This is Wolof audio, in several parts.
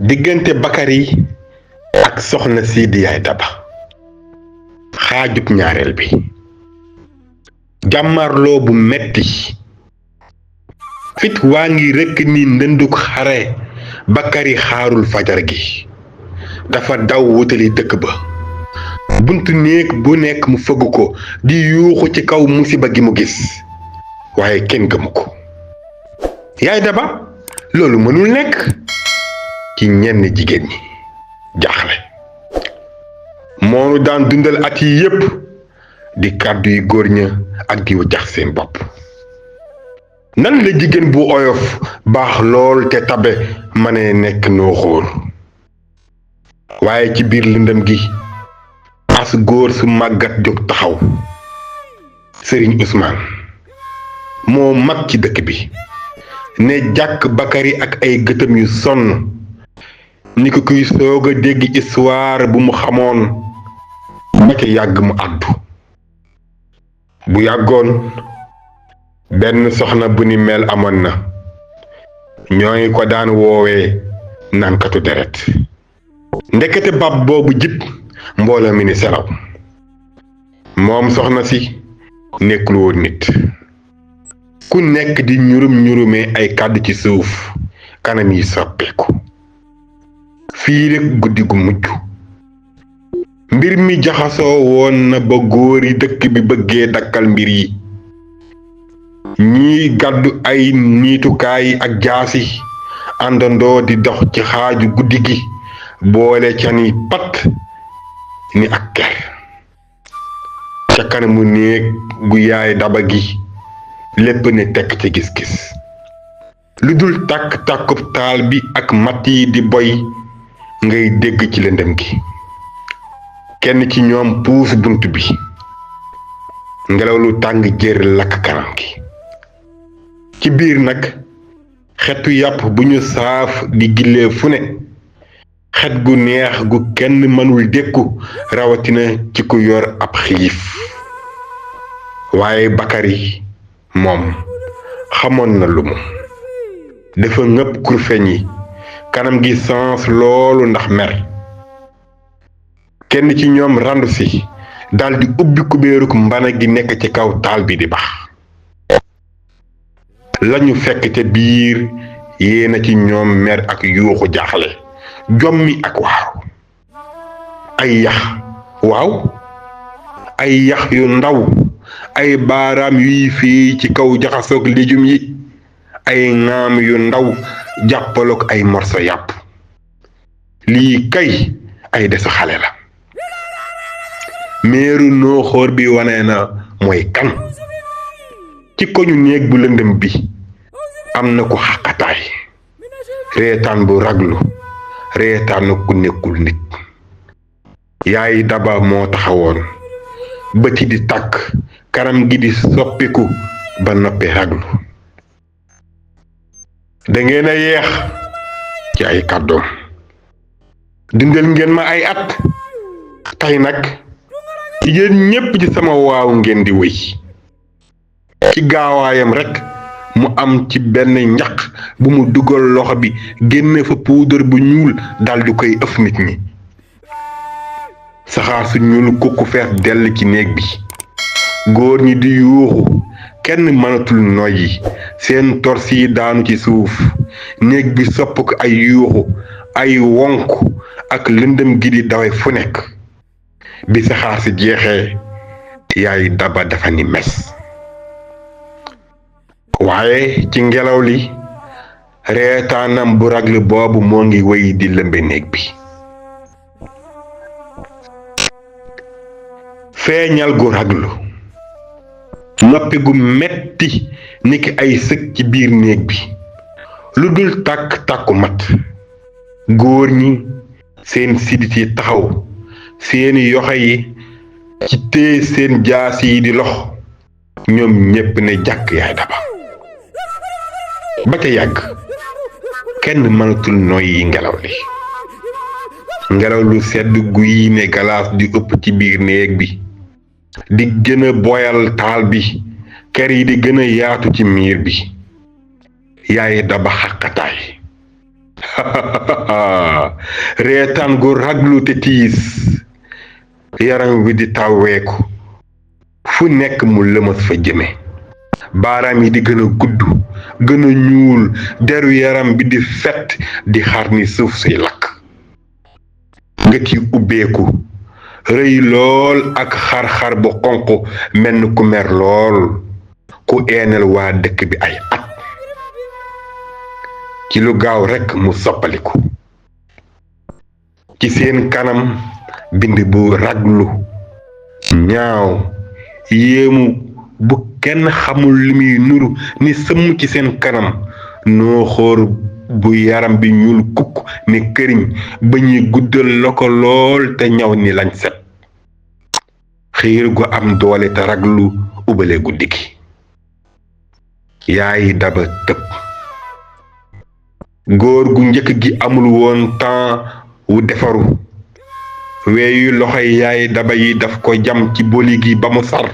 diggante Bakary ak soxna si di Yaay Daba xaajub ñaareel bi jàmmarloo bu metti fit waa ngi rekk ni ndënduk xare Bakary xaarul fajar gi dafa daw wutali dëkk ba buntu néeg bu nekk mu fëgg ko di yuuxu ci kaw musiba gi mu gis waaye kenn gëmu ko Yaay Daba loolu mënul nekk ci ñenn jigéen ñi jaaxle moonu daan dundal at yi yépp di kàddu yu góor ña ak di jax seen bopp nan la jigéen bu oyof baax lool te tabe mane nekk noo xóor waaye ci biir lëndëm gi as góor su màggat jóg taxaw Sëriñ Usmaan moo mag ci dëkk bi ne jàkk Bakary ak ay gëtam yu sonn ni ko kuy soog a dégg histoire bu mu xamoon ba ca yàgg mu àddu bu yàggoon benn soxna bu ni mel amoon na ñoo ngi ko daan woowee nankatu deret ndekete bab boobu jib mbooloo mi ni selaw moom soxna si nekkul woon nit ku nekk di ñurume ay kàddu ci suuf kanam yi soppeeku fii rekk guddi gu mujj mbir mi jaxasoo woon na ba góor yi dëkk bi bëggee dakkal mbir yi ñii gàddu ay niitukaay ak jaasi àndandoo di dox ci xaaju guddi gi boole ca ni pat ni ak ker ca kanamu néeg gu Yaay Daba gi lépp ne tekk ci gis-gis lu dul tàkk-tàkkub taal bi ak matt yi di boy ngay dégg ci lëndëm gi kenn ci ñoom puus bunt bi ngelaw lu tàng jër lakk kanam gi ci biir nag xetu yàpp bu ñu saaf di gillee fu ne xet gu neex gu kenn mënul dékku rawatina ci ku yor ab xiif waaye Bakary moom xamoon na lu mu dafa ngëpp kurfeñ yi kanam gi sens loolu ndax mer kenn ci ñoom randu si daldi ubbi kubéeruk mbana gi nekk ci kaw taal bi di bax lañu fekk ca biir yéena ci ñoom mer ak yuuxu jaaxle jommi ak waaru ay yax waaw ay yax yu ndaw ay baaraam yuy fii ci kaw jaxasoog lijum yi ay ŋaam yu ndaw jàppalook ay morso yàpp lii kay ay desu xale la meeru nooxoor bi wane na mooy kan ci koñu néeg bu lëndëm bi am na ku xaqataay reetaan bu raglu reetaanu ku nekkul nit Yaay Daba moo taxawoon bëti di tàkk kanam gi di soppiku ba noppi raglu dangeen a yeex ci ay kàddoom dundal ngeen ma ay at tey nag yéen ñépp ci sama waaw ngeen di wéy ci gaawaayam rekk mu am ci benn njaq bu mu dugal loxo bi génne fa puudar bu ñuul daldi koy ëf nit ñi saxaar su ñuul kukku fees dell ci néeg bi góor ñi di yuuxu kenn mënatul noyyi seen tors yi daanu ci suuf néeg bi sopp ko ay yuuxu ay wonk ak lëndëm gi di dawe fu nekk bi saxaar si jeexee Yaay Daba dafa ni mes waaye ci ngelaw li reetaanam bu raglu boobu moo ngi wéy di lëmbe néeg bi feeñal gu raglu noppi gu metti niki ay sëg ci biir néeg bi lu dul tàkk-tàkku mat góor ñi seen sidit yi taxaw seeni yoxo yi ci téye seen jaas yi di lox ñoom ñépp ne jàkk Yaay Daba ba ca yàgg kenn mënatul noyyi ngelaw li ngelaw lu sedd guy ne galaas di ëpp ci biir néeg bi di gën a boyal taal bi kër yi di gën a yaatu ci miir bi Yaay Daba xaqataay reetaan gu raglu te tiis yaram wi di tàwweeku fu nekk mu lëmas fa jëme baaraam yi di gën a gudd gën a ñuul deru yaram bi di fet di xar ni suuf suy lakk gët yi ubbeeku rëy lool ak xar-xar bu xonq menn ku mer lool ku eenal waa dëkk bi ay at ci lu gaaw rekk mu soppaliku ci seen kanam bind bu raglu ñaaw yéemu bu kenn xamul li muy nuru ni sëmm ci seen kanam nooxoor bu yaram bi ñuul kukk ni këriñ ba ñuy guddal la ko lool te ñaw ni lañ set xiir gu am doole te raglu ubale guddi gi yaay daba tëb góor gu njëkk gi amul woon temps wu defaru weeyu loxoy yaay daba yi daf ko jam ci boli gi ba mu sar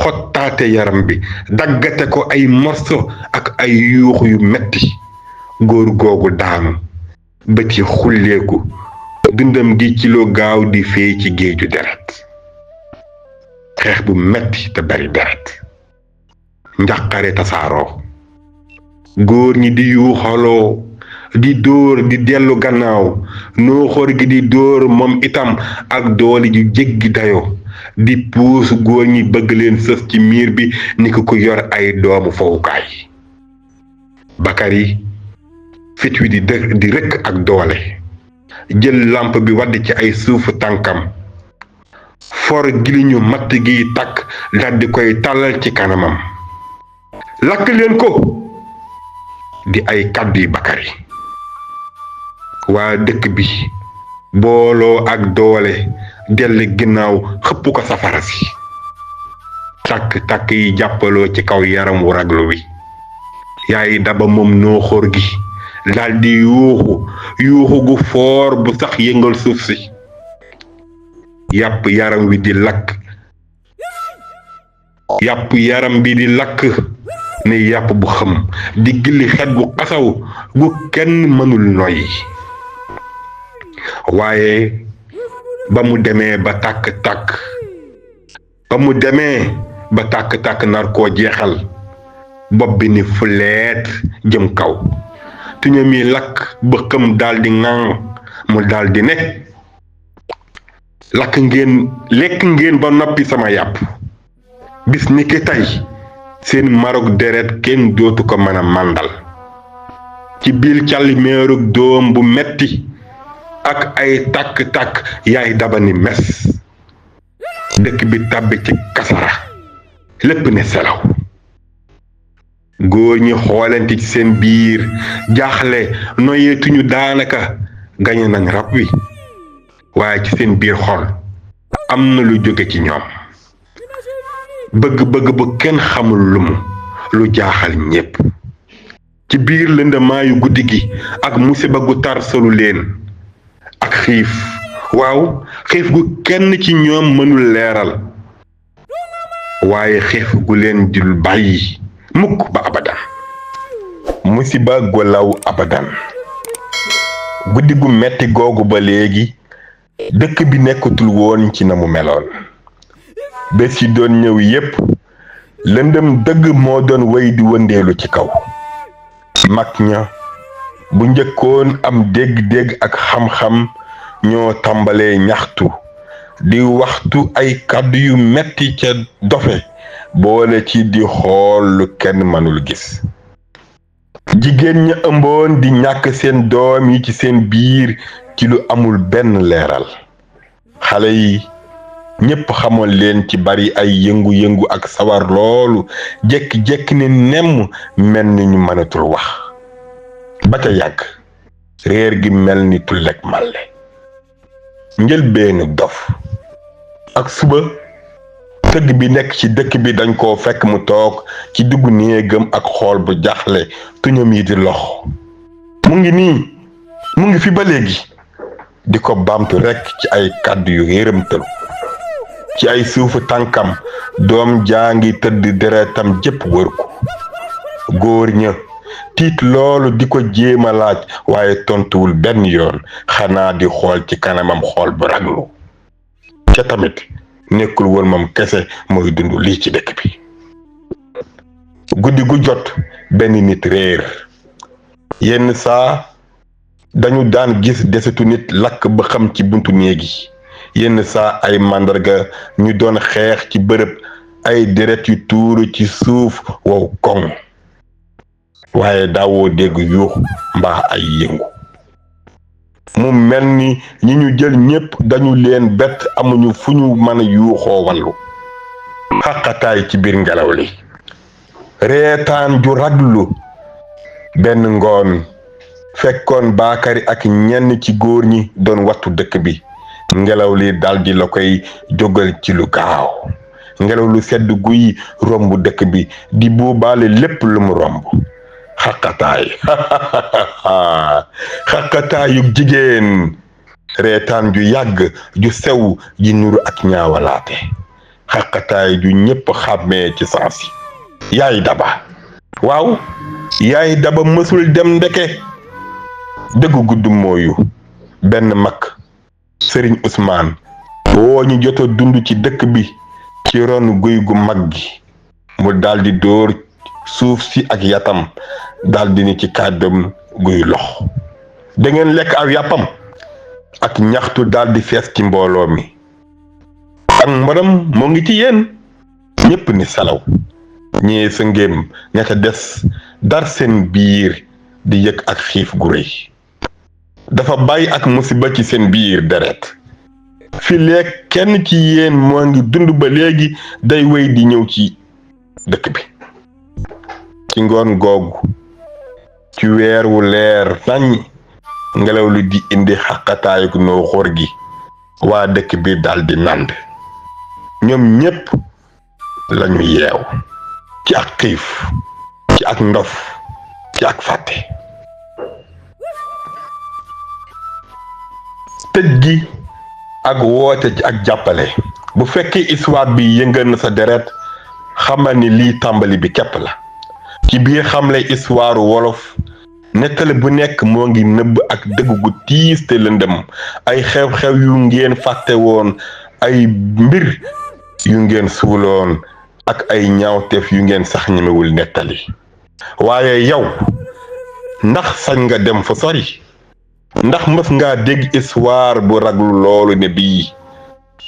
xottaate yaram bi daggate ko ay morso ak ay yuux yu metti góor googu daanu bët yi xulleeku dundam gi ci lu gaaw di fee ci géeju deret xeex bu metti te bari deret njàqare tasaaroo góor ñi di yuuxaloo di dóor di dellu gannaaw nooxoor gi di dóor moom itam ak doole ju jéggi dayoo di puus góor ñi bëgg leen sës ci miir bi ni ku yor ay doomu fowukaay Bakary fit wi di rëkk ak doole jël lamp bi wadd ci ay suufu tànkam for giliñu matt gi takk daldi koy tàllal ci kanamam lakk leen ko di ay kàddu yi Bakary waa dëkk bi booloo ak doole dell ginnaaw xëpp ko safara si takk yi jàppaloo ci kaw yaram wu raglu wi yaay daba moom nooxoor gi daldi yuuxu gu foor bu sax yëngal suuf si yàpp yaram wi di lakk yàpp yaram bi di lakk ne yàpp bu xam di gilli xet gu xasaw gu kenn mënul noyyi waaye ba mu demee ba tàkk-tàkk nar koo jeexal bopp bi ni fuleet jëm kaw tuñam yi lakk ba xëm daldi ŋaŋ mu daldi ne lekk ngeen ba noppi sama yàpp bis ni ki tey seen marok deret kenn dootu ko mën a màndal ci biir càllimeerug doom bu metti ak ay tàkk-tàkk yaay daba ni mes dëkk bi tàbbi ci kasara lépp ne selaw góor ñi xoolante ci seen biir jaaxle noyeetuñu daanaka gañe nañ rab wi waaye ci seen biir xol am na lu jóge ci ñoom bëgg-bëgg bu kenn xamul lu jaaxal ñépp ci biir lëndamaayu guddi gi ak musiba gu tar solu leen ak xiif gu kenn ci ñoom mënul leeral waaye xiif gu leen dul bàyyi mukk ba abadan musiba gu law abadan guddi gu metti googu ba léegi dëkk bi nekkatul woon ci na mu meloon bés yi doon ñëw yépp lëndëm dëgg moo doon wéy di wëndeelu ci kaw mag ña bu njëkkoon am dégg-dégg ak xam-xam ñoo tàmbalee ñaxtu di waxtu ay kàddu yu metti ca dofe boole ci di xool lu kenn mënul gis jigéen ña ëmboon di ñàkk seen doom yi ci seen biir ci lu amul benn leeral xale yi ñépp xamoon leen ci bari ay yëngu-yëngu ak sawar loolu jekki-jekki ne nemm mel ni ñu mënatul wax ba ca yàgg réer gi mel ni tullek màlle njëlbeenu dof ak suba tëgg bi nekk ci dëkk bi dañ koo fekk mu toog ci dugg néegam ak xool bu jaxle tuñam yi di lox mu ngi fi ba léegi di ko baamtu rekk ci ay kàddu yu yërëmtalu ci ay suufu tànkam doom jaa ngi tëdd deretam jépp wër ko góor ña tiit loolu di ko jéem a laaj waaye tontuwul benn yoon xanaa di xool ci kanamam xool bu raglu ca tamit nekkul woon moom kese mooy dund lii ci dëkk bi guddi gu jot benn nit réer yenn saa dañu daan gis desitu nit lakk ba xam ci buntu néegi yenn saa ay màndarga ñu doon xeex ci bërëb ay deret yu tuuru ci suuf wow koŋ waaye daawoo dégg yuux mbaa ay yëngu mu mel ni ñi ñu jël ñépp dañu leen bett amuñu fu ñu mën a yuuxoo wallu xaqataay ci biir ngelaw li reetaan ju raglu benn ngoon fekkoon Bakary ak ñenn ci góor ñi doon wattu dëkk bi ngelaw li daldi la koy jógal ci lu gaaw ngelaw lu sedd guy romb dëkk bi di buubaale lépp lu mu romb xaqataay xaqataayu jigéen reetaan ju yàgg ju sew ji nuru ak ñaawalaate xaqataay ju ñépp xàmmee ci saasi yaay daba waaw yaay daba mësul dem ndeke dëggu gudd mooyu benn mag sëriñ Ousmane woo ñu jot a dund ci dëkk bi ci ron guy gu mag gi mu daldi dóor suuf si ak yatam daldi ni ci kàddam guy lox da ngeen lekk aw yàppam ak ñaxtu daldi fees ci mbooloo mi ak mbonam moo ngi ci yéen ñépp ni salaw ñee sa ngéem ña ca des dar seen biir di yëg ak xiif gu rëy dafa bàyyi ak musiba ci seen biir deret fi leeg kenn ci yéen moo ngi dund ba léegi day wéy di ñëw ci dëkk bi ci ngoon googu ci weer wu leer nañ ngelaw li di indi xaqataayuk noo xóor gi waa dëkk bi daldi nànd ñoom ñépp lañu yeew ci ak xiif ci ak ndof ci ak fàtte tëj gi ak woote ci ak jàppale bu fekkee histoire bi yëngal na sa deret xamal ni lii tàmbali bi képp la ci biir xamle histoire wolof nettali bu nekk moo ngi nëbb ak dëgg gu tiis te lëndëm ay xew-xew yu ngeen fàtte woon ay mbir yu ngeen suuloon ak ay ñaawteef yu ngeen sax ñemewul nettali waaye yow ndax sañ nga dem fa sori ndax mës ngaa dégg histoire bu raglu loolu ne bii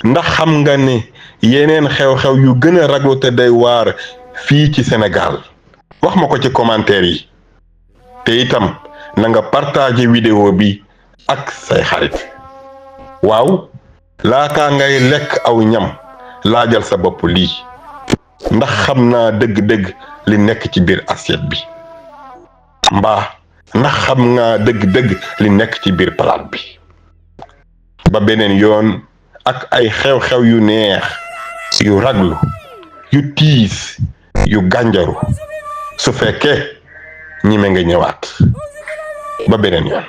ndax xam nga ne yeneen xew-xew yu gën a raglu te day waar fii ci Sénégal wax ma ko ci commentaire yi te itam na nga partager vidéo bi ak say xarit waaw laataa ngay lekk aw ñam laajal sa bopp lii ndax xam naa dëgg-dëgg li nekk ci biir assiette bi mbaa ndax xam nga dëgg-dëgg li nekk ci biir palaat bi ba beneen yoon ak ay xew-xew yu neex yu raglu yu tiis yu gànjaru su fekkee ñime nga ñëwaat ba beneen yoon